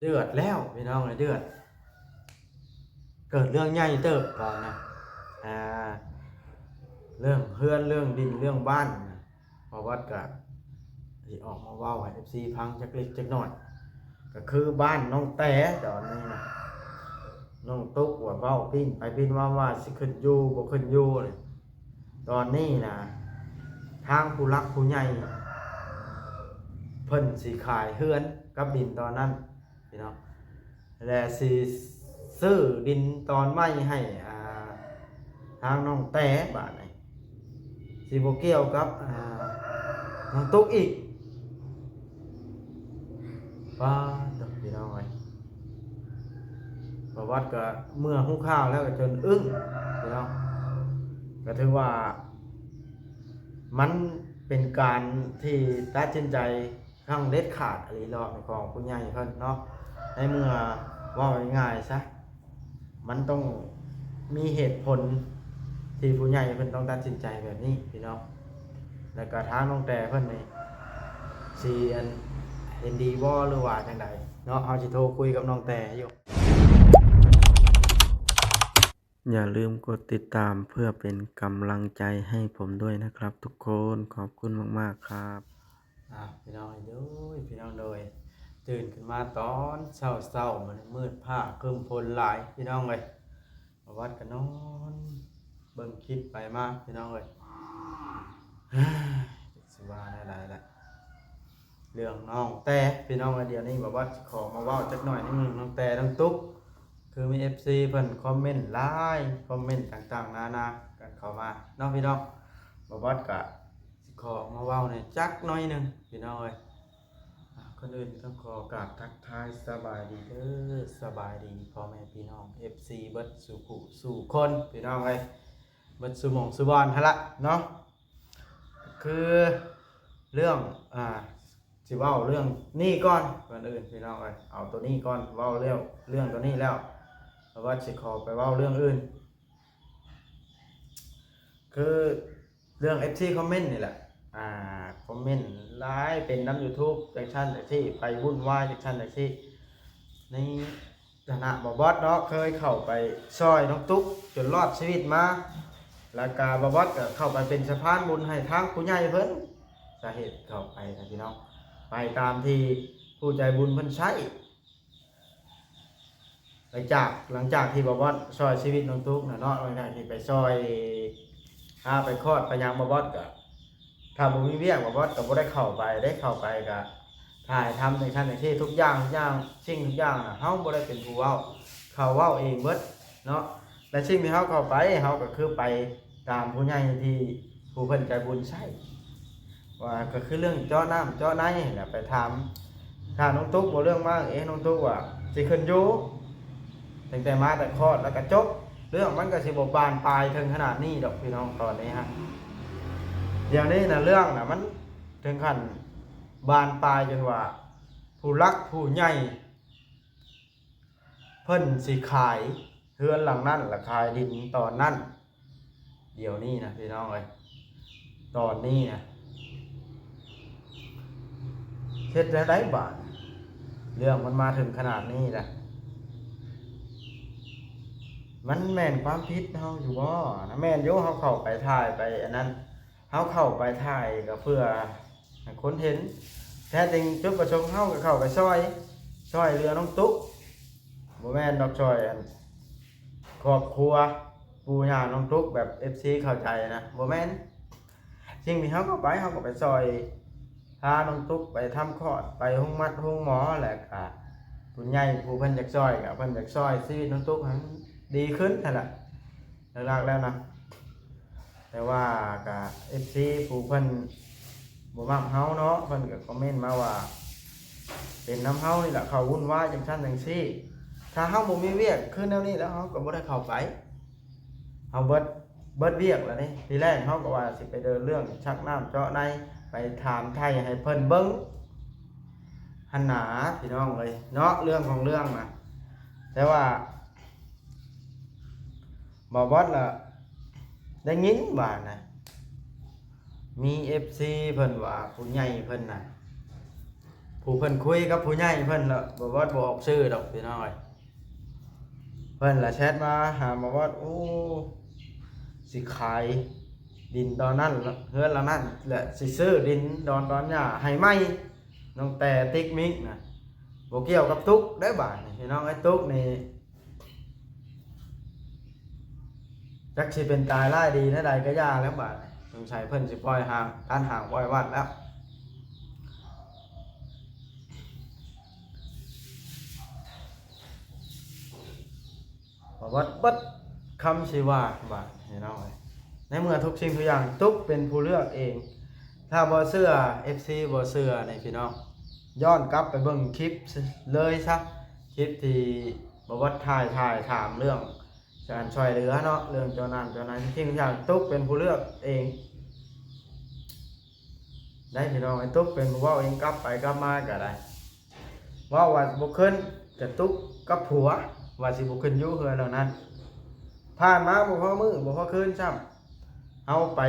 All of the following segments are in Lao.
ເດືອດແລ້ວພີ່ນ້ອງເອີຍ ເດືອດ ເກີດເລື່ອງໃຫຍ່ເຕີບຕອນນະ ອ່າ ເລື່ອງເຮືອນ ເລື່ອງດິນ ເລື່ອງບ້ານນະ ບ່າວວັດກະຊິອອກມາເວົ້າໃຫ້ເອັຟຊີຟັງຈັກເລັກຈັກນ້ອຍ ກະຄືບ້ານນ້ອງແຕຕອນນີ້ນະ ນ້ອງຕຸກວ່າເວົ້າປີ້ນໄປປີ້ນມາວ່າຊິຂຶ້ນຢູ່ບໍ່ຂຶ້ນຢູ່ນີ້ ຕອນນີ້ນະ ທາງຜູ້ຫຼັກຜູ້ໃຫຍ່ເພິ່ນຊິຂາຍເຮືອນກັບດິນຕອນນັ້ນ ພີ່ນ້ອງ ແລະ ຊິຊື້ດິນຕອນໃໝ່ໃຫ້ ອ່າ ທາງນ້ອງແຕບາດນີ້ ຊິບໍ່ກ່ຽວກັບ ອ່າ ນ້ອງຕຸກອີກ ປາດໂທ້ ພີ່ນ້ອງເອີຍ ປະຫວັດກະເມື່ອຮູ້ຂ່າວແລ້ວກະຈົນອຶ້ງ ພີ່ນ້ອງ ກະຖືວ່າ ມັນເປັນການທີ່ຕັດສິນໃຈ ຄັ້ງເດັດຂາດອີ່ຫຼີເນາະ ຂອງຜູ້ໃຫຍ່ເພິ່ນເນາະ ໃນເມື່ອເວົ້າງ່າຍໆຊະ ມັນຕ້ອງມີເຫດຜົນທີ່ຜູ້ໃຫຍ່ເພິ່ນຕ້ອງຕັດສິນໃຈແບບນີ້ພີ່ນ້ອງ ແລ້ວກະທາງນ້ອງແຕເພິ່ນນີ້ຊິອັນເຫັນດີບໍ່ ຫຼືວ່າຈັ່ງໃດເນາະ ເຮົາຊິໂທຄຸຍກັບນ້ອງແຕຢູ່. ຢ່າลืมกดติดตามเพื่อเป็นกำลังใจให้ผมด้วยนะครับทุกคน ขอบคุณมากๆครับ ອ່າ ພີ່ນ້ອງເອີຍ ພີ່ນ້ອງເອີຍ ຕື່ນຂຶ້ນມາຕອນເຊົ້າໆ ມື້ນີ້ມືດຟ້າຄຶ້ມຝົນຫຼາຍ ພີ່ນ້ອງເອີຍ ປະຫວັດກະນອນເບິ່ງຄລິບໄປມາ ພີ່ນ້ອງເອີຍ ຈັກຊິວ່າແນວໃດລະ ເລື່ອງນ້ອງແຕ ພີ່ນ້ອງເອີຍ ດຽວນີ້ປະຫວັດຊິຂໍມາເວົ້າຈັກໜ້ອຍໜຶ່ງ ນ້ອງແຕ ນ້ອງຕຸກ ຄືມີເອັຟຊີເພິ່ນຄອມເມັນຫຼາຍ ຄອມເມັນຕ່າງໆນານາກັນເຂົ້າມາເນາະ ພີ່ນ້ອງ ປະຫວັດກະຊິຂໍມາເວົ້າແດ່ຈັກໜ້ອຍໜຶ່ງ ພີ່ນ້ອງເອີຍ ອ່າ ກ່ອນອື່ນຕ້ອງຂໍກາບທັກທາຍສະບາຍດີເດີ ສະບາຍດີພໍ່ແມ່ພີ່ນ້ອງເອັຟຊີເບິດສູ່ຜູ້ສູ່ຄົນ ພີ່ນ້ອງເອີຍ ເບິດສູ່ໝ່ອງສູ່ບ່ອນຫັ້ນລະເນາະ ຄືເລື່ອງ ອ່າ ຊິເວົ້າເລື່ອງນີ້ກ່ອນ ກ່ອນອື່ນພີ່ນ້ອງເອີຍ ເອົາໂຕນີ້ກ່ອນ ເວົ້າເລື່ອງ ເລື່ອງໂຕນີ້ແລ້ວ ແລ້ວວ່າຊິຂໍໄປເວົ້າເລື່ອງອື່ນ ຄືເລື່ອງເອັຟຊີຄອມເມັນນີ້ແຫຼະ ອ່າ ຄອມເມັນຫຼາຍ ເປັນນຳຢູທູບຈັ່ງຊັ້ນຈັ່ງຊີ້ ໄປວຸ່ນວາຍຈັ່ງຊັ້ນຈັ່ງຊີ້ ໃນ ຖານະບ່າວບອດເນາະ ເຄີຍເຂົ້າໄປຊ່ອຍນ້ອງຕຸກຈົນລອດຊີວິດມາ ແລ້ວກະບ່າວບອດກະເຂົ້າໄປເປັນສະພານບຸນໃຫ້ທາງຜູ້ໃຫຍ່ເພິ່ນ ສາເຫດເຂົ້າໄປນະພີ່ນ້ອງ ໄປຕາມທີ່ຜູ້ໃຈບຸນເພິ່ນໃຊ້ ຫຼັງຈາກ ຫຼັງຈາກທີ່ບ່າວບອດຊ່ອຍຊີວິດນ້ອງຕຸກນະເນາະ ຫຼັງຈາກທີ່ໄປຊ່ອຍ ພາໄປຄອດໄປຫຍັງ ບ່າວບອດກະ ຖ້າບໍ່ມີວຽກ ບ່າວບອດກະບໍ່ໄດ້ເຂົ້າໄປເດ້ ເຂົ້າໄປກະຖ່າຍທຳຈັ່ງຊັ້ນຈັ່ງຊີ້ ທຸກຢ່າງ ທຸກຢ່າງ ສິ່ງທຸກຢ່າງນະ ເຮົາບໍ່ໄດ້ເປັນຜູ້ເວົ້າ ເຂົາເວົ້າເອງເບິດເນາະ ແລະ ສິ່ງທີ່ເຮົາເຂົ້າໄປ ເຮົາກະຄືໄປຕາມຜູ້ໃຫຍ່ທີ່ຜູ້ເພິ່ນໃຈບຸນໃຊ້ ວ່າກະຄືເລື່ອງເຈາະນ້ຳເຈາະໃນຫັ້ນແຫຼະ ໄປຖາມ ຖ້ານ້ອງຕຸກບໍ່ເລື່ອງມາເອງ ນ້ອງຕຸກວ່າຊິຂຶ້ນຢູ່ ຕັ້ງແຕ່ມາແຕ່ຄອດແລ້ວກະຈົບ ເລື່ອງມັນກະຊິບໍ່ບານປາຍເຖິງຂະໜາດນີ້ດອກພີ່ນ້ອງ ຕອນນີ້ຫັ້ນ ດຽວນີ້ນະ ເລື່ອງນະ ມັນເຖິງຂັ້ນບານປາຍຈົນວ່າ ຜູ້ຫຼັກຜູ້ໃຫຍ່ເພິ່ນຊິຂາຍເຮືອນຫຼັງນັ້ນ ແລະ ຂາຍດິນຕອນນັ້ນ ດຽວນີ້ນະພີ່ນ້ອງເອີຍ ຕອນນີ້ນະ ເຮັດແນວໃດບາດ ເລື່ອງມັນມາເຖິງຂະໜາດນີ້ລະ ມັນແມ່ນຄວາມຜິດເຮົາຢູ່ບໍ່? ນະ ແມ່ນຢູ່ ເຮົາເຂົ້າໄປຖ່າຍໄປອັນນັ້ນ ເຮົາເຂົ້າໄປຖ່າຍກະເພື່ອໃຫ້ຄົນເຫັນ ແທ້ຈິງຈຸດປະສົງເຮົາກະເຂົ້າໄປຊ່ອຍ ຊ່ອຍເຫຼືອນ້ອງຕຸກ ບໍ່ແມ່ນດອກ ຊ່ອຍອັນ ຄອບຄົວ ປູ່ຍ່ານ້ອງຕຸກ ແບບເອັຟຊີເຂົ້າໃຈນະ ບໍ່ແມ່ນ ສິ່ງທີ່ເຮົາເຂົ້າໄປ ເຮົາກະໄປຊ່ອຍ ພານ້ອງຕຸກໄປທຳຄອດ ໄປໂຮງໝັດໂຮງໝໍ ແລະກະຜູ້ໃຫຍ່ຜູ້ເພິ່ນຢາກຊ່ອຍ ກະເພິ່ນຢາກຊ່ອຍຊີວິດນ້ອງຕຸກໃຫ້ມັນດີຂຶ້ນຫັ້ນລະ ຫຼັກໆແລ້ວນະ ແຕ່ວ່າກະເອັຟຊີຜູ້ເພິ່ນບໍ່ມັກເຮົາເນາະ ເພິ່ນກະຄອມເມັນມາວ່າ ເປັນນຳເຮົານີ້ລະເຂົ້າວຸ່ນວາຍຈັ່ງຊັ້ນຈັ່ງຊີ້ ຖ້າເຮົາບໍ່ມີວຽກຄືແນວນີ້ແລ້ວ ເຮົາກະບໍ່ໄດ້ເຂົ້າໄປ ເຮົາເບິດ ເບິດວຽກແລ້ວເດ້ ທີແລກເຮົາກະວ່າຊິໄປເດີນເລື່ອງຊັກນ້ຳເຈາະໃນ ໄປຖາມໄຖ່ໃຫ້ເພິ່ນເບິ່ງຫັ້ນນາ ພີ່ນ້ອງເອີຍເນາະ ເລື່ອງຂອງເລື່ອງນະ ແຕ່ວ່າ ບ່າວບອດລະໄດ້ຍິນວ່ານະ ມີເອັຟຊີເພິ່ນວ່າ ຜູ້ໃຫຍ່ເພິ່ນນະ ຜູ້ ຜູ້ເພິ່ນຄຸຍກັບຜູ້ໃຫຍ່ເພິ່ນລະ ບໍ່ ບໍ່ ບໍ່ອອກຊື່ດອກພີ່ນ້ອງເອີຍ. ເພິ່ນລະແຊັດມາຫາບໍ່ ບໍ່ ໂອ້ ຊິຂາຍດິນດອນນັ້ນ ເຮືອນຫຼັງນັ້ນ ແລະ ຊິຊື້ດິນດອນດອນຫຍ້າໃຫ້ໃໝ່. ນ້ອງແຕ່ຕິກມິກນະ ບໍ່ກ່ຽວກັບຕຸກເດ້ບາດນີ້ພີ່ນ້ອງເອີຍ. ຕຸກນີ້ ຈັກຊິເປັນຕາຍຮ້າຍດີແນວໃດກໍຢ່າແລ້ວບາດນີ້. ສົງໄສເພິ່ນຊິປ່ອຍຮ່າງ ຕັດຮ່າງປ່ອຍວັດແລ້ວ. ບໍ່ ບໍ່ ເບິດຄຳຊິວ່າບາດນີ້ເນາະ. ໃນເມື່ອທຸກສິ່ງທຸກຢ່າງ ຕຸກເປັນຜູ້ເລືອກເອງ. ຖ້າບໍ່ເຊື່ອ ເອັຟຊີ ບໍ່ເຊື່ອນີ້ພີ່ນ້ອງ ຍ້ອນກັບໄປເບິ່ງຄລິບເລີຍຊະ ຄລິບທີ່ບໍ່ວັດຖ່າຍ ຖ່າຍຖາມເລື່ອງການຊ່ວຍເຫຼືອເນາະ ເລື່ອງເຈົ້ານັ້ນເຈົ້ານັ້ນ. ສິ່ງທຸກຢ່າງ ຕຸກເປັນຜູ້ເລືອກເອງໄດ້ພີ່ນ້ອງ. ໄອ້ຕຸກເປັນຜູ້ເວົ້າເອງ ກັບໄປກັບມາກໍໄດ້. ເວົ້າວ່າບໍ່ຂຶ້ນ ກະຕຸກກັບຜົວ ວ່າຊິບໍ່ຂຶ້ນຢູ່ເຮືອນຫຼັງນັ້ນ. ຜ່ານມາບໍ່ພໍມື້ ບໍ່ພໍຄືນຊ້ຳ ເຮົາໄປ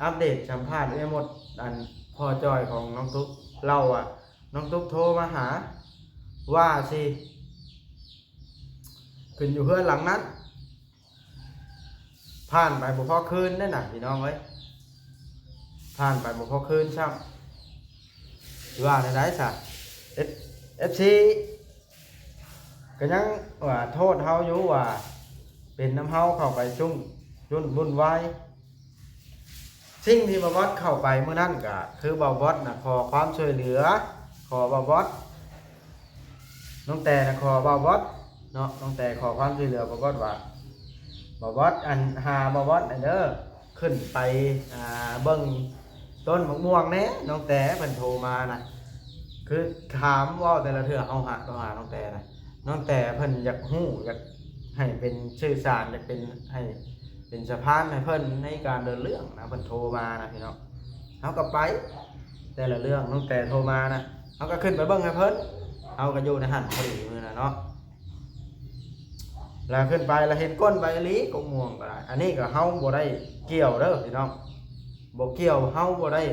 ອັບເດດສຳພາດເອື້ອຍມົດ ອັນພໍ່ຈ່ອຍຂອງນ້ອງຕຸກ ເລົ່າວ່ານ້ອງຕຸກໂທມາຫາ ວ່າຊິຂຶ້ນຢູ່ເຮືອນຫຼັງນັ້ນ. ຜ່ານໄປບໍ່ພໍຄືນເດ້ນະພີ່ນ້ອງເອີຍ ຜ່ານໄປບໍ່ພໍຄືນຊ້ຳ. ຊິວ່າແນວໃດຊະ ເອັຟ ເອັຟຊີ ກໍຍັງວ່າໂທດເຮົາຢູ່ວ່າເປັນນຳເຮົາເຂົ້າໄປຊຸ່ງຊຸ່ນວຸ່ນວາຍ. ສິ່ງທີ່ບ່າວບອດເຂົ້າໄປມື້ນັ້ນກໍຄືບ່າວບອດນະຂໍຄວາມຊ່ວຍເຫຼືອ ຂໍບ່າວບອດ ນ້ອງແຕ່ນະຂໍບ່າວບອດເນາະ ນ້ອງແຕ່ຂໍຄວາມຊ່ວຍເຫຼືອບ່າວບອດວ່າ ບ່າວບອດ ອັນ ຫາບ່າວບອດແດ່ເດີ ຂຶ້ນໄປ ອ່າ ເບິ່ງຕົ້ນໝາກມ່ວງແດ່. ນ້ອງແຕ່ເພິ່ນໂທມານະ ຄືຖາມເວົ້າແຕ່ລະເທື່ອ ເຮົາຫາ ໂທຫານ້ອງແຕ່ນະ ນ້ອງແຕ່ເພິ່ນຢາກຮູ້ ຢາກໃຫ້ເປັນສື່ສານ ຢາກເປັນ ໃຫ້ເປັນສະພານໃຫ້ເພິ່ນໃນການເດີນເລື່ອງນະ. ເພິ່ນໂທມານະພີ່ນ້ອງ ເຮົາກໍໄປ ແຕ່ລະເລື່ອງນ້ອງແຕ່ໂທມານະ ເຮົາກໍຂຶ້ນໄປເບິ່ງໃຫ້ເພິ່ນ ເຮົາກໍຢູ່ໃນຫັ້ນພໍດີມື້ນັ້ນເນາະ. ລະຂຶ້ນໄປລະເຫັນກົ້ນໃບອີ່ຫຼີ ກົກມ່ວງກໍໄດ້. ອັນນີ້ກໍເຮົາບໍ່ໄດ້ກ່ຽວເດີພີ່ນ້ອງ ບໍ່ກ່ຽວ ເຮົາບໍ່ໄດ້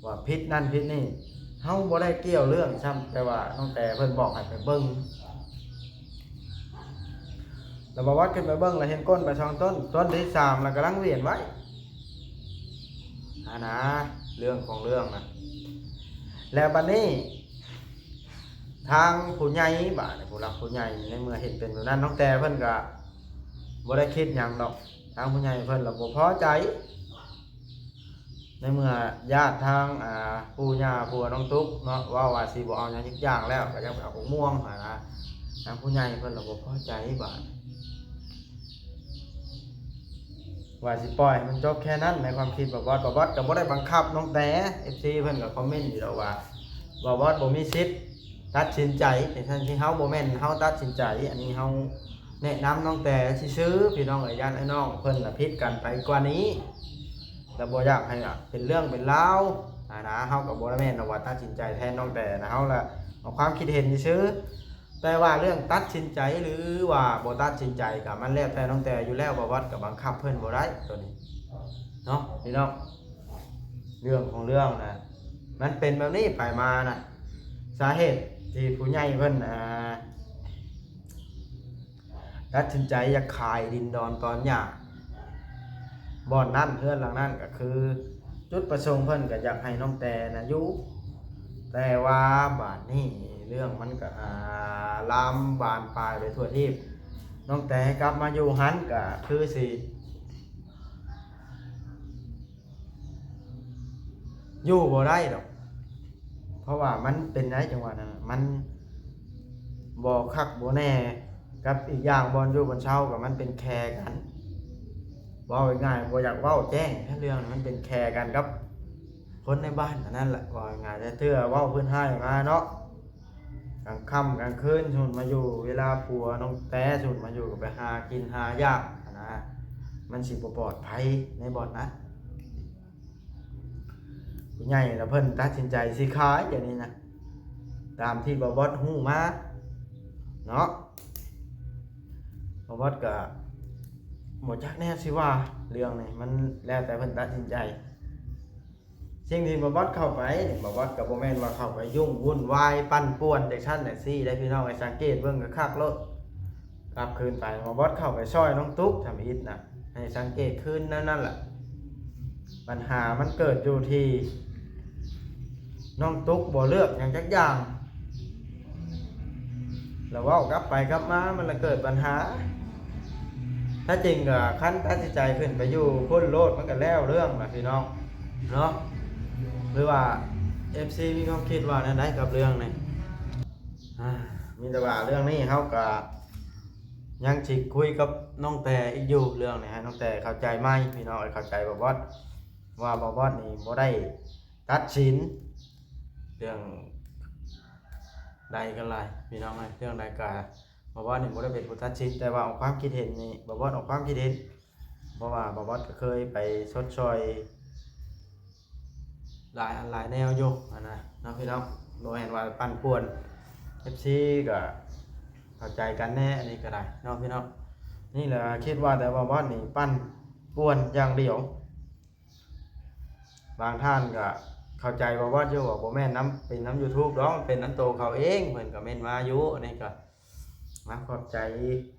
ວ່າຜິດນັ້ນຜິດນີ້ ເຮົາບໍ່ໄດ້ກ່ຽວເລື່ອງຊ້ຳ ແຕ່ວ່ານ້ອງແຕ່ເພິ່ນບອກໃຫ້ໄປເບິ່ງ. ລະບ່າວບອດຂຶ້ນໄປເບິ່ງ ລະເຫັນກົ້ນໄປສອງຕົ້ນ ຕົ້ນທີສາມລະກຳລັງຫວຽນໄວ້ຫັ້ນນາ ເລື່ອງຂອງເລື່ອງນະ. ແລ້ວບັດນີ້ ທາງຜູ້ໃຫຍ່ ບາດນີ້ ຜູ້ຫຼັກຜູ້ໃຫຍ່ ໃນເມື່ອເຫັນເປັນແບບນັ້ນ ນ້ອງແຕ່ເພິ່ນກະບໍ່ໄດ້ຄິດຫຍັງດອກ ທາງຜູ້ໃຫຍ່ເພິ່ນລະບໍ່ພໍໃຈ ໃນເມື່ອຍາດທາງ ອ່າ ປູ່ຍ່າຜົວນ້ອງຕຸກເນາະ ເວົ້າວ່າຊິບໍ່ເອົາຫຍັງຈັກຢ່າງແລ້ວ ກໍຍັງໄປເອົາບັກມ່ວງຫັ້ນນະ ທາງຜູ້ໃຫຍ່ເພິ່ນລະບໍ່ພໍໃຈ ບາດນີ້ ວ່າຊິປ່ອຍໃຫ້ມັນຈົບແຄ່ນັ້ນ ໃນຄວາມຄິດບ່າວບອດ. ບ່າວບອດກໍບໍ່ໄດ້ບັງຄັບນ້ອງແຕ່ ເອັຟຊີ ເພິ່ນກໍຄອມເມັນຢູ່ດອກວ່າ ບ່າວບອດບໍ່ມີສິດຕັດສິນໃຈ ເປັນຊັ້ນ ເຮົາບໍ່ແມ່ນເຮົາຕັດສິນໃຈ ອັນນີ້ເຮົາແນະນຳນ້ອງແຕ່ຊື່ໆ ພີ່ນ້ອງເອີຍ ຢ້ານອ້າຍນ້ອງເພິ່ນລະຜິດກັນໄປກວ່ານີ້ ລະບໍ່ຢາກໃຫ້ເປັນເລື່ອງເປັນລາວຫັ້ນນະ. ເຮົາກໍບໍ່ໄດ້ແມ່ນວ່າຕັດສິນໃຈແທນນ້ອງແຕ່ນະ ເຮົາລະອອກຄວາມຄິດເຫັນຊື່ໆ. ແຕ່ວ່າເລື່ອງຕັດສິນໃຈ ຫຼືວ່າບໍ່ຕັດສິນໃຈ ກໍມັນແລ້ວແຕ່ນ້ອງແຕ່ຢູ່ແລ້ວ ບ່າວບອດກໍບັງຄັບເພິ່ນບໍ່ໄດ້ໂຕນີ້ເນາະພີ່ນ້ອງ. ເລື່ອງຂອງເລື່ອງນະ ມັນເປັນແບບນີ້ໄປມານະ ສາເຫດທີ່ຜູ້ໃຫຍ່ເພິ່ນ ອ່າ ຕັດສິນໃຈຢາກຂາຍດິນດອນຕອນຫຍ້າບ່ອນນັ້ນ ເຮືອນຫຼັງນັ້ນ ກໍຄືຈຸດປະສົງເພິ່ນກໍຢາກໃຫ້ນ້ອງແຕ່ນະຢູ່ ແຕ່ວ່າບາດນີ້ເລື່ອງມັນກໍ ອ່າ ລາມບານປາຍໄປທົ່ວທີບ ນ້ອງແຕ່ກັບມາຢູ່ຫັ້ນກໍຄືຊິ ຢູ່ບໍ່ໄດ້ດອກ ເພາະວ່າມັນເປັນໄດ ຈັງຫວະນັ້ນມັນບໍ່ຄັກບໍ່ແນ່ ກັບອີກຢ່າງບ່ອນຢູ່ບ່ອນເຊົາກໍມັນເປັນແຄກັນ ເວົ້າງ່າຍໆ ບໍ່ຢາກເວົ້າແຈ້ງ ເລື່ອງມັນເປັນແຄກັນກັບຄົນໃນບ້ານອັນນັ້ນແຫຼະ ເວົ້າງ່າຍໆ ແຕ່ເທື່ອເວົ້າພື້ນຮ້າຍມາເນາະ. ກາງຄ່ຳກາງຄືນຊຸມມາຢູ່ ເວລາຜົວນ້ອງແຕ້ຊຸມມາຢູ່ກໍໄປຫາກິນຫາຢາກຫັ້ນນະ ມັນຊິບໍ່ປອດໄພໃນບ່ອນນັ້ນ. ຜູ້ໃຫຍ່ລະເພິ່ນຕັດສິນໃຈຊິຂາຍດຽວນີ້ນະ ຕາມທີ່ບ່າວບອດຮູ້ມາເນາະ. ບ່າວບອດກະບໍ່ຈັກແນວຊິວ່າ ເລື່ອງນີ້ມັນແລ້ວແຕ່ເພິ່ນຕັດສິນໃຈ. ສິ່ງທີ່ບ່າວບອດເຂົ້າໄປນີ້ ບ່າວບອດກໍບໍ່ແມ່ນວ່າເຂົ້າໄປຫຍຸ້ງວຸ່ນວາຍປັ່ນປ່ວນຈັ່ງຊັ້ນຈັ່ງຊີ້ເດ້ພີ່ນ້ອງເອີຍ. ສັງເກດເບິ່ງຄັກໆໂລດ ກັບຄືນໄປ ບ່າວບອດເຂົ້າໄປຊ່ອຍນ້ອງຕຸກທຳອິດນະ. ໃຫ້ສັງເກດຄືນນັ້ນນັ້ນລະ ບັນຫາມັນເກີດຢູ່ທີ່ນ້ອງຕຸກບໍ່ເລືອກຫຍັງຈັກຢ່າງ ແລ້ວເວົ້າກັບໄປກັບມາມັນລະເກີດບັນຫາ. ແທ້ຈິງກໍຄັນຕັດສິນໃຈຂຶ້ນໄປຢູ່ພຸ້ນໂລດ ມັນກໍແລ້ວເລື່ອງລະພີ່ນ້ອງເນາະ. ຫຼືວ່າເອັຟຊີມີຄວາມຄິດວ່າແນວໃດກັບເລື່ອງນີ້? ອາ ມີແຕ່ວ່າເລື່ອງນີ້ເຮົາກໍຍັງຊິຄຸຍກັບນ້ອງແຕ່ອີກຢູ່ ເລື່ອງນີ້ໃຫ້ນ້ອງແຕ່ເຂົ້າໃຈໃໝ່ພີ່ນ້ອງເອີຍ. ເຂົ້າໃຈບ່າວບອດວ່າບ່າວບອດນີ້ບໍ່ໄດ້ຕັດສິນເລື່ອງໃດກໍຫຼາຍພີ່ນ້ອງເອີຍ. ເລື່ອງໃດກໍ ບ່າວບອດນີ້ບໍ່ໄດ້ເປັນຜູ້ຕັດສິນ ແຕ່ວ່າອອກຄວາມຄິດເຫັນນີ້ ບ່າວບອດອອກຄວາມຄິດເຫັນ ເພາະວ່າບ່າວບອດກໍເຄີຍໄປຊົດຊ່ອຍຫຼາຍອັນຫຼາຍແນວຢູ່ຫັ້ນນະເນາະພີ່ນ້ອງ. ບໍ່ແມ່ນວ່າປັ່ນປ່ວນ ເອັຟຊີກໍເຂົ້າໃຈກັນແດ່ ອັນນີ້ກໍໄດ້ເນາະພີ່ນ້ອງ. ນີ້ແຫຼະຄິດວ່າແຕ່ບ່າວບອດນີ້ປັ່ນປ່ວນຢ່າງດຽວ. ບາງທ່ານກໍເຂົ້າໃຈບ່າວບອດຢູ່ວ່າບໍ່ແມ່ນນຳ ເປັນນຳ YouTube ດອກ ເປັນນຳໂຕເຂົາເອງ ເພິ່ນກໍເມັ້ນມາຢູ່. ອັນນີ້ກໍ ອ່າ ຂອບໃຈ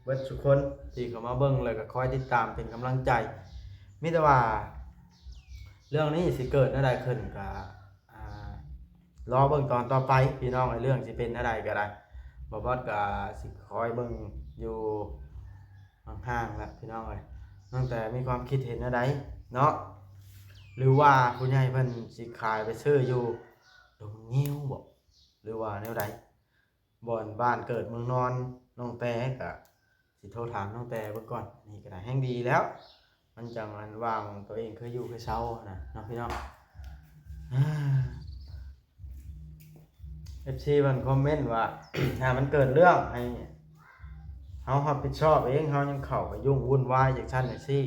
ເບິດທຸກຄົນທີ່ເຂົ້າມາເບິ່ງ ແລ້ວກໍຄອຍຕິດຕາມເປັນກຳລັງໃຈ. ມີແຕ່ວ່າເລື່ອງນີ້ຊິເກີດແນວໃດຂຶ້ນກໍ ອ່າ ລໍເບິ່ງຕອນຕໍ່ໄປພີ່ນ້ອງເອີຍ. ເລື່ອງຊິເປັນແນວໃດກໍໄດ້ ບ່າວບອດກໍຊິຄອຍເບິ່ງຢູ່ຫ່າງໆລະພີ່ນ້ອງເອີຍ. ນ້ອງແຕ່ມີຄວາມຄິດເຫັນແນວໃດເນາະ ຫຼືວ່າຜູ້ໃຫຍ່ເພິ່ນຊິຂາຍໄປຊື້ຢູ່ດົງງິ້ວບໍ ຫຼືວ່າແນວໃດ? ບ່ອນບ້ານເກີດເມືອງນອນນ້ອງແຕ່ ກະຊິໂທຖາມນ້ອງແຕ່ເບິ່ງກ່ອນ. ນີ້ກໍໄດ້ແຮ່ງດີແລ້ວ ມັນຈັ່ງອັນວ່າງ ໂຕເອງເຄີຍຢູ່ເຄີຍເຊົາຫັ້ນນະເນາະພີ່ນ້ອງ. ເອັຟຊີເພິ່ນຄອມເມັນວ່າ ຖ້າມັນເກີດເລື່ອງໃຫ້ເຮົາຮັບຜິດຊອບເອງ ເຮົາຍັງເຂົ້າໄປຫຍຸ້ງວຸ່ນວາຍຈັ່ງຊັ້ນຈັ່ງຊີ້.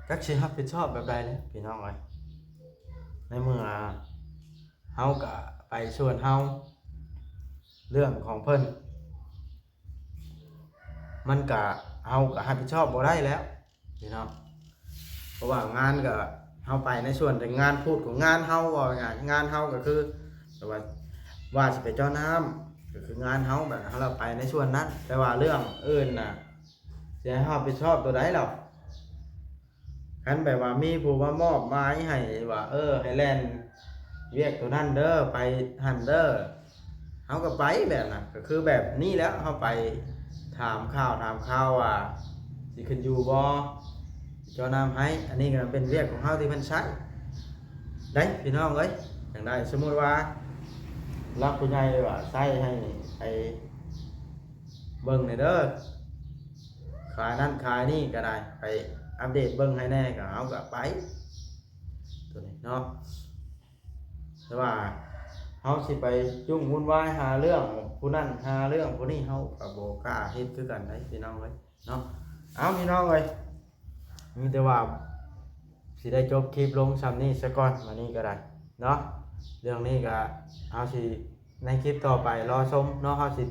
ຈັກຊິຮັບຜິດຊອບແບບໃດເລີຍພີ່ນ້ອງເອີຍ. ໃນເມື່ອເຮົາກະໄປສ່ວນເຮົາ ເລື່ອງຂອງເພິ່ນ ມັນກະ ເຮົາກະຮັບຜິດຊອບບໍ່ໄດ້ແລ້ວພີ່ນ້ອງ. ເພາະວ່າງານກະ ເຮົາໄປໃນສ່ວນແຕ່ງານພຸດຂອງງານເຮົາ ເວົ້າງ່າຍໆ ງານເຮົາກະຄື ແບບວ່າ ວ່າຊິໄປເຈາະນ້ຳ ກະຄືງານເຮົາ ແບບເຮົາລະໄປໃນສ່ວນນັ້ນ. ແຕ່ວ່າເລື່ອງອື່ນນະ ຊິໃຫ້ເຮົາຮັບຜິດຊອບໂຕໃດລະ? ຄັນແບບວ່າມີຜູ້ມາມອບໝາຍໃຫ້ວ່າ ເອີ ໃຫ້ແລ່ນວຽກໂຕນັ້ນເດີ ໄປຫັ້ນເດີ ເຮົາກໍໄປແບບນັ້ນ. ກໍຄືແບບນີ້ແຫຼະ ເຮົາໄປຖາມຂ່າວ ຖາມຂ່າວວ່າຊິຂຶ້ນຢູ່ບໍ່ ເຈາະນ້ຳໃຫ້. ອັນນີ້ກໍເປັນວຽກຂອງເຮົາທີ່ເພິ່ນໃຊ້ໄດ້ພີ່ນ້ອງເອີຍ. ຈັ່ງໃດ ສົມມຸດວ່າ ຫຼັກຜູ້ໃຫຍ່ວ່າໃຊ້ໃຫ້ໄປ ເບິ່ງແດ່ເດີ ຂາຍນັ້ນຂາຍນີ້ກໍໄດ້ ໄປອັບເດດເບິ່ງໃຫ້ແດ່ ກໍເຮົາກໍໄປ ໂຕນີ້ເນາະ. ແຕ່ວ່າເຮົາຊິໄປຫຍຸ້ງວຸ່ນວາຍ ຫາເລື່ອງຜູ້ນັ້ນຫາເລື່ອງຜູ້ນີ້ ເຮົາກໍບໍ່ກ້າເຮັດຄືກັນໄດ໋ພີ່ນ້ອງເອີຍເນາະ. ເອົາ ພີ່ນ້ອງເອີຍ ມີແຕ່ວ່າຊິໄດ້ຈົບຄລິບລົງຊ່ຳນີ້ສາກ່ອນ ບາດນີ້ກໍໄດ້ເນາະ. ເລື່ອງນີ້ກໍເຮົາຊິ ໃນຄລິບຕໍ່ໄປລໍຊົມເນາະ. ເຮົາຊິ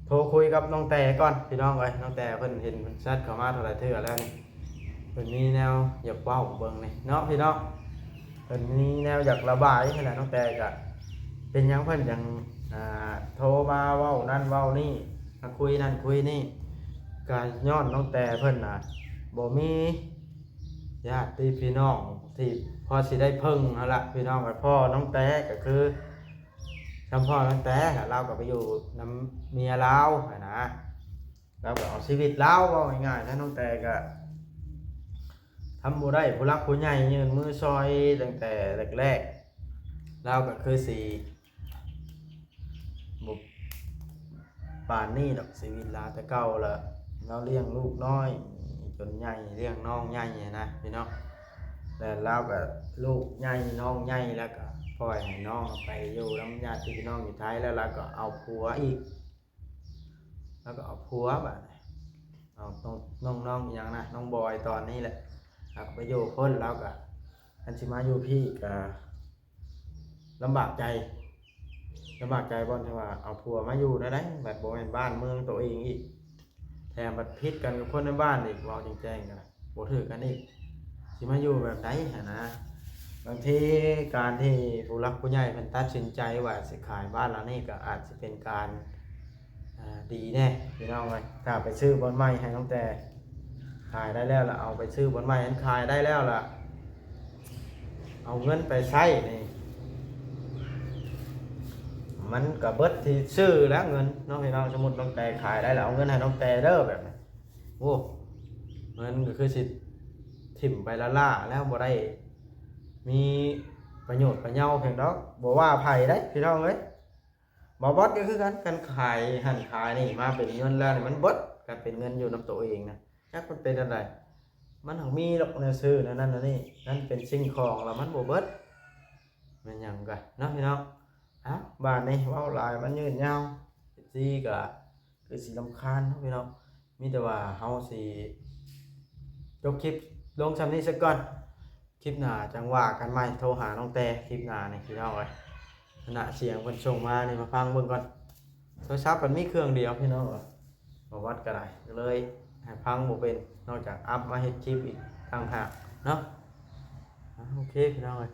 ໂທຄຸຍກັບນ້ອງແຕ່ກ່ອນພີ່ນ້ອງເອີຍ. ນ້ອງແຕ່ເພິ່ນເຫັນເພິ່ນແຊັດເຂົ້າມາເທົ່າໃດເທື່ອແລ້ວນີ້ ເພິ່ນມີແນວຢາກເວົ້າເບິ່ງນີ້ເນາະພີ່ນ້ອງ. ເພິ່ນມີແນວຢາກລະບາຍຫັ້ນແຫຼະ. ນ້ອງແຕ່ກະເປັນຫຍັງເພິ່ນຈັ່ງ ອ່າ ໂທມາເວົ້ານັ້ນເວົ້ານີ້ ມາຄຸຍນັ້ນຄຸຍນີ້ ກະຍ້ອນນ້ອງແຕ່ເພິ່ນນະ ບໍ່ມີ ຍາດຕິພີ່ນ້ອງທີ່ພໍຊິໄດ້ເພິ່ງຫັ້ນລະພີ່ນ້ອງ. ພໍ່ນ້ອງແຕ່ກໍຄື ຊ່ຳພໍ່ນ້ອງແຕ່ ລາວກໍໄປຢູ່ນຳເມຍລາວຫັ້ນນະ ລາວກໍເອົາຊີວິດລາວ ເວົ້າງ່າຍໆ ແລ້ວນ້ອງແຕ່ກໍທຳບໍ່ໄດ້ ຜູ້ຫຼັກຜູ້ໃຫຍ່ຍື່ນມືຊ່ອຍຕັ້ງແຕ່ແລກໆ ລາວກໍຄືຊິ ບໍ່ປານນີ້ດອກ ຊີວິດລາວແຕ່ເກົ່າລະ ລາວລ້ຽງລູກນ້ອຍຈົນໃຫຍ່ ລ້ຽງນ້ອງໃຫຍ່ນະພີ່ນ້ອງ. ແລ້ວລາວກໍລູກໃຫຍ່ນ້ອງໃຫຍ່ ແລ້ວກໍປ່ອຍໃຫ້ນ້ອງໄປຢູ່ນຳຍາດພີ່ນ້ອງຢູ່ໄທ ແລ້ວລາວກໍເອົາຜົວອີກ ລາວກໍເອົາຜົວບາດນີ້ ເອົານ້ອງ ນ້ອງ ນ້ອງອີ່ຫຍັງນະ ນ້ອງບອຍຕອນນີ້ແຫຼະ ລາວກໍໄປຢູ່ພຸ້ນ. ລາວກໍ ຄັນຊິມາຢູ່ພີ້ກໍ ລຳບາກໃຈ ລຳບາກໃຈບ່ອນທີ່ວ່າເອົາຜົວມາຢູ່ແນວໃດ ບັດບໍ່ແມ່ນບ້ານເມືອງໂຕເອງອີກ ແຖມບັດຜິດກັນກັບຄົນໃນບ້ານອີກ ເວົ້າແຈ້ງໆ ກໍບໍ່ຖືກກັນອີກ. ຊິມາຢູ່ແບບໃດຫັ້ນນະ. ບາງທີການທີ່ຜູ້ຫຼັກຜູ້ໃຫຍ່ເພິ່ນຕັດສິນໃຈວ່າຊິຂາຍບ້ານຫຼັງນີ້ ກໍອາດຊິເປັນການ ອ່າ ດີແດ່ພີ່ນ້ອງເອີຍ. ຖ້າໄປຊື້ບ່ອນໃໝ່ໃຫ້ນ້ອງແຕ່ ຂາຍໄດ້ແລ້ວລະເອົາໄປຊື້ບ່ອນໃໝ່ ອັນຂາຍໄດ້ແລ້ວລະເອົາເງິນໄປໃຊ້ນີ້ ມັນກໍເບິດທີ່ຊື້ແລ້ວເງິນເນາະພີ່ນ້ອງ. ສົມມຸດນ້ອງແຕ່ຂາຍໄດ້ລະເອົາເງິນໃຫ້ນ້ອງແຕ່ເດີ ແບບນີ້ ໂອ້ ມັນກໍຄືຊິຖິ້ມໄປລ້າໆ ແລ້ວ ບໍ່ໄດ້ມີປະໂຫຍດປະເຍົາຫຍັງດອກ. ບໍ່ວ່າໃຜເດ້ພີ່ນ້ອງເອີຍ ບ່າວບອດກໍຄືກັນ ຄັນຂາຍຫັ້ນຂາຍນີ້ມາເປັນເງິນແລ້ວນີ້ ມັນເບິດ. ຄັນເປັນເງິນຢູ່ນຳໂຕເອງນະ ຈັກມັນເປັນແນວໃດ ມັນຫາກມີດອກແນວຊື້ແນວນັ້ນແນວນີ້. ຄັນເປັນສິ່ງຂອງລະມັນບໍ່ເບິດ ແມ່ນຫຍັງກະເນາະພີ່ນ້ອງ. ເອົ້າ ບາດນີ້ເວົ້າຫຼາຍມັນຍືດຍາວ ເອັຟຊີ ກໍຄືຊິລຳຄານເນາະພີ່ນ້ອງ. ມີແຕ່ວ່າເຮົາຊິຈົບຄລິບລົງຊ່ຳນີ້ຊະກ່ອນ. ຄລິບໜ້າຈັ່ງວ່າກັນໃໝ່ ໂທຫານ້ອງແຕ່ຄລິບໜ້ານີ້ພີ່ນ້ອງເອີຍ. ຂະນະສຽງເພິ່ນສົ່ງມານີ້ ມາຟັງເບິ່ງກ່ອນ. ໂທລະສັບເພິ່ນມີເຄື່ອງດຽວພີ່ນ້ອງເອີຍ. ບໍ່ວັດກໍໄດ້ ກໍເລີຍໃຫ້ຟັງບໍ່ເປັນ ນອກຈາກອັບມາເຮັດຄລິບອີກຕ່າງຫາກເນາະ. ອ່າ ໂອເຄພີ່ນ້ອງເອີຍ